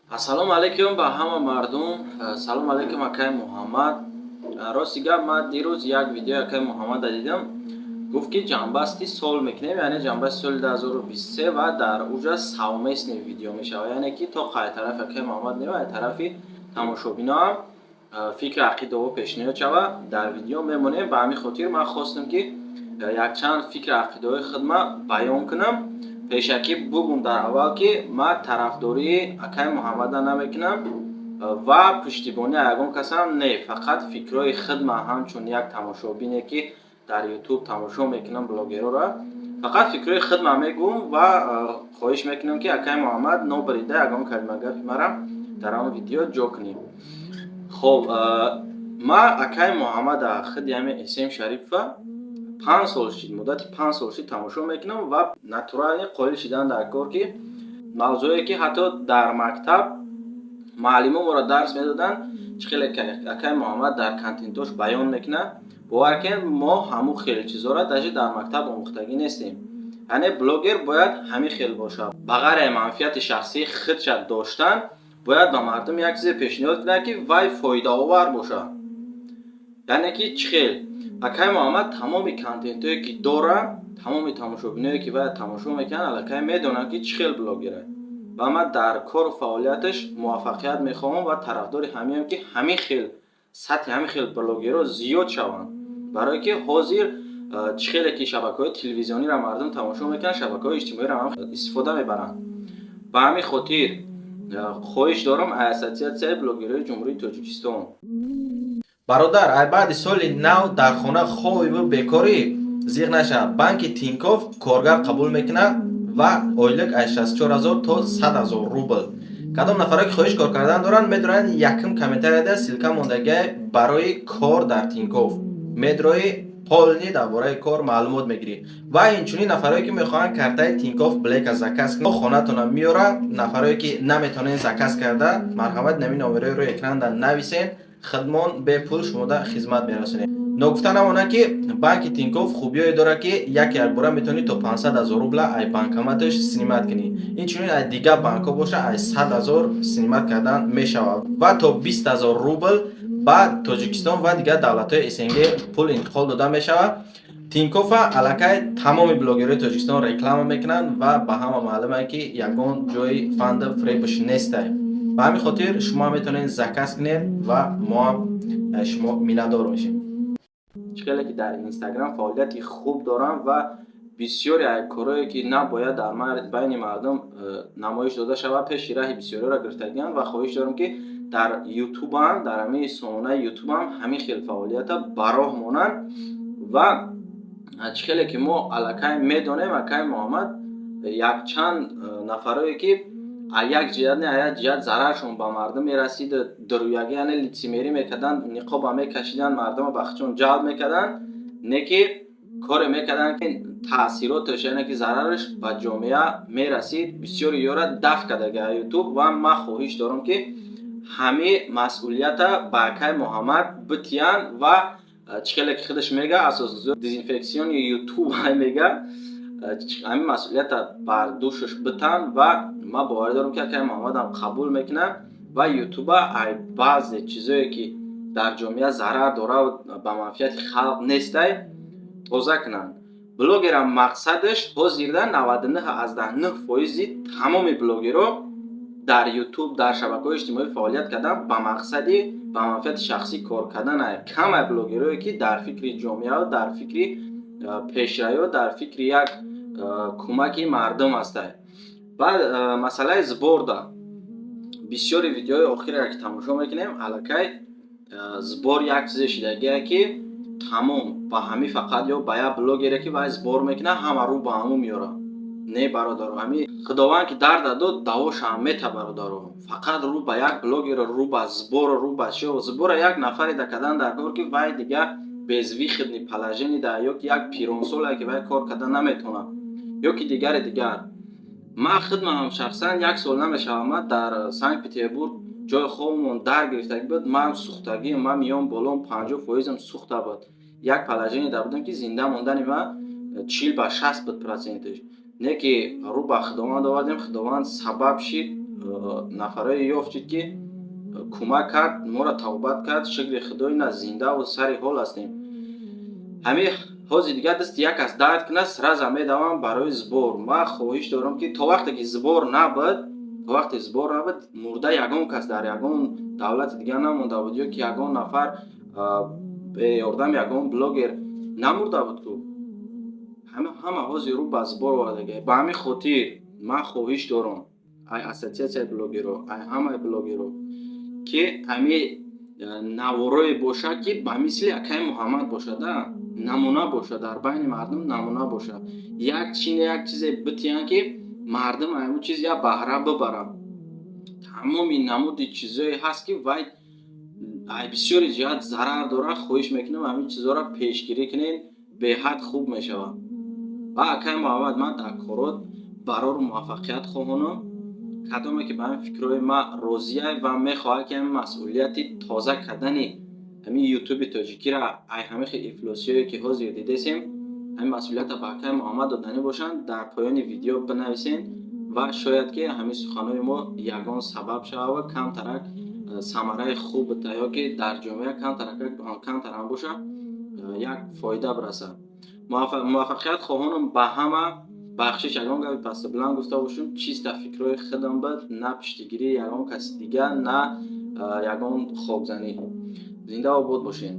Ассалому алайкум ба ҳама мардум. Салому алайкум, акай Муҳаммад. Рости гап, ман дирӯз як видеои акай Муҳаммада дидам. Гуфт, ки ҷамъбасти сол мекунем, яъне ҷамъбасти соли 2023, ва дар уҷа совместный видео мешавад, яъне ки то қай тарафи акай Муҳаммад не, ай тарафи тамошобиноам фикри ақидаҳо пешниҳод шавад, дар видео мемонем. Ба ҳамин хотир ман хостам, ки якчанд фикри ақидаҳои худма баён кунам. Пешакӣ бугум дар аввал, ки ман тарафдории акай Муҳаммада намекунам ва пуштибонии ягон касам не, фақат фикрҳои худма, ҳамчун як тамошобине, ки дар Ютуб тамошо мекунам блогерора, фақат фикрҳои худма мегӯм ва хоҳиш мекунам, ки акай Муҳаммад нобарида ягон калима гапи мара дар он видео ҷо кунем. Хоб, ман акай Муҳаммада, худи ҳамин Эсем Шарипова, 5 сол шид, муддати 5 сол шид тамошо мекунам ва натурально қоил шидан дар кор, ки мавзӯе, ки ҳатто дар мактаб муаллимо моро дарс медоданд, чӣ хеле акай Муҳаммад дар контентош баён мекунад, бовар кунед, мо ҳамун хел чизҳоро даже дар мактаб омӯхтагӣ нестем. Яъне блогер бояд ҳамин хел бошад: ба ғайри манфиати шахсии худша доштан, бояд ба мардум як чизе пешниҳод кунад, ки вай фоидаовар бошад. Яъне ки чӣ хел акай Муҳаммад тамоми контентҳое, ки дорад, тамоми тамошобиное, ки вай тамошо мекунанд, аллакай медонанд, ки чӣ хел блогер аст. Ва ман дар кору фаъолияташ муваффақият мехоҳам ва тарафдори ҳамиам, ки ҳамин хел сатҳи ҳамин хел блогерҳо зиёд шаванд, барое ки ҳозир чӣ хеле ки шабакаҳои телевизиониро мардум тамошо мекунанд, шабакаҳои иҷтимоиро ҳам истифода мебаранд. Ба ҳамин хотир хоҳиш дорам Ассотсиатсияи блогерҳои Ҷумҳурии Тоҷикистон. Бародар, ай баъди соли нав дар хона хобиву бекорӣ, зиқ нашав. Банки Тинькофф коргар қабул мекунад ва ойлик аз 64 ҳазор то 100 ҳазор рубл. Кадом нафаре, ки хоҳиш кор кардан доранд, медонанд, якум комментарияда ссылка мондагиа барои кор дар Тинькофф. Медрои, полный дар бораи кор маълумот мегирӣ. Ва инчунин нафарое, ки мехоҳанд картаи Тинькофф Блека заказ кунанд, хонатона меёрад. Нафарое, ки наметавонед заказ карда, марҳамат, нами номерои рӯи экранда нависен, хидмон бепул шумода хизмат мерасонем. Ногуфта намонад, ки банки Тинькофф хубиҳое дорад, ки як якбора метавонӣ то 500 ҳазор рубла ай банкоматаш снимать кунӣ. Инчунин ай дигар банкҳо боша, ай 100 ҳазор снимать кардан мешавад ва то 20 ҳазор рубл ба Тоҷикистон ва дигар давлатҳои СНГ пул интиқол дода мешавад. Тинькоффа аллакай тамоми блогерҳои Тоҷикистон реклама мекунанд ва ба ҳама маълуме, ки ягон ҷои фанду фиребаш нестай. Ба ҳамин хотир шумо метавонед заказ кунед ва мо ҳам шумо миннатдор мешем. Чӣ хеле ки дар Инстаграм фаъолияти хуб дорам ва бисёре аз корҳое, ки набояд дар байни мардум намоиш дода шавад, пеши раҳи бисёриро гирифтагианд ва хоҳиш дорам, ки дар Ютубам, дар ҳамин сомонаи Ютубам ҳамин хел фаъолията ба роҳ монанд. Ва чӣ хеле ки мо аллакай медонем, акай Муҳаммад якчанд нафарое, ки аз як ҷиҳат не, аз як ҷиҳат зараршон ба мардум мерасид, дурӯягӣ, яъне лицемерӣ мекарданд, ниқоба мекашиданд, мардумро ба худшон ҷалб мекарданд, не ки коре мекарданд, ки таъсироташ, яъне ки зарараш ба ҷомеа мерасид, бисёри ёра дафт кардаги аз Ютуб. Ва ман хоҳиш дорам, ки ҳамин масъулията ба акай Муҳаммад битиянд ва чӣ хеле ки худаш мега, асосгузори дезинфексияи Ютуб мега, ҳамин масъулията бар дӯшаш битанд. Ва ман боварӣ дорам, ки акай Муҳаммадам қабул мекунад ва Ютуба ай баъзе чизое, ки дар ҷомеа зарар дорад, ба манфиати халқ нестай, тоза кунанд. Блогерам мақсадаш ҳозирда 99,9 фоизи тамоми блогерҳо дар Ютуб, дар шабакаҳои иҷтимоӣ фаъолият кардан ба мақсади ба манфиати шахсӣ кор кардан. Камай блогерое, ки дар фикри ҷомеа, дар фикри пешравиё, дар фикри як кӯмаки мардум ҳастанд. Баъд масъалаи сборда, бисёри видеои охиреро, ки тамошо мекунем, аллакай сбор як чизе шидагие, ки тамом ба ҳамин фақат ё ба як блогере, ки вай сбор мекунад, ҳама рӯ ба ҳамун меорад. Не, бародаро, ҳамин Худованд, ки дарда дод, давошам мета. Бародаро, фақат рӯ ба як блогеро, рӯ ба сборо, рӯ ба чио, сбора як нафаре да кардан дар кор, ки вай дигар безвыходный положение да, ё ки як пиронсоле, ки вай кор карда наметавонад, ё ки дигаре дигар. Ман худмам шахсан як сол намешавад, ман дар Санкт Петербург ҷои хобамон дар гирифтагӣ буд, ман сӯхтагӣ, ман миён болом 50 фоизам сӯхта буд. Як положение да будам, ки зинда мондани ман 40 ба 60 буд проценташ. Не ки рӯ ба Худованд овардем, Худованд сабаб шид. Нафарое ёфт шуд, ки кӯмак кард, моро тавбат кард. Шукри Худо, ина зиндаву сари ҳол ҳастем. Ҳамин ҳозир дигар дасти як кас дард кунад, сразу медавам барои сбор. Ман хоҳиш дорам, ки то вақте ки сбор набуд, то вақте сбор набуд, мурда ягон кас дар ягон давлати дигар намонда буд ё ки ягон нафар беёрдами ягон блогер намурда буд ку. Ҳама ҳозир рӯ ба сбор овардагиа. Ба ҳамин хотир ман хоҳиш дорам ай ассотсиатсияи блогерро, ай ҳамаи блогерро, ки ҳамин наворое бошад, ки ба мисли акаи Муҳаммад бошада, намуна бошад, дар байни мардум намуна бошад. Як чи як чизе битиҳанд, ки мардум ҳамун чиз як баҳра бибарад. Тамоми намуди чизое ҳаст, ки вай ай бисёри ҷиҳат зарар дорад. Хоҳиш мекунам, ҳамин чизҳоро пешгирӣ кунед, беҳад хуб мешавад. Ва акаи Муҳаммад, ман дар корот барору муваффақият хоҳонам. Кадоме ки ба ҳамин фикрҳои ман розия ва мехоҳад, ки ҳамин масъулияти тоза кардани ҳамин Ютуби тоҷикиро ай ҳамин хел ифлосиҳое, ки ҳозир дидесем, ҳамин масъулиятро ба акаи Муҳаммад доданӣ бошанд, дар поёни видео бинависед ва шояд, ки ҳамин суханҳои мо ягон сабаб шавад ва камтарак самараи хуб бита ё ки дар ҷомеа камтарам бошад, як фоида бирасад. Муваффақият хоҳонам ба ҳама. Бахшиш, ягон гапи пасту гуфта бошам, чиста фикрҳои худам буд, на пуштигирии ягон каси дигар, на ягон хокзанӣ. Зинда обод бошед.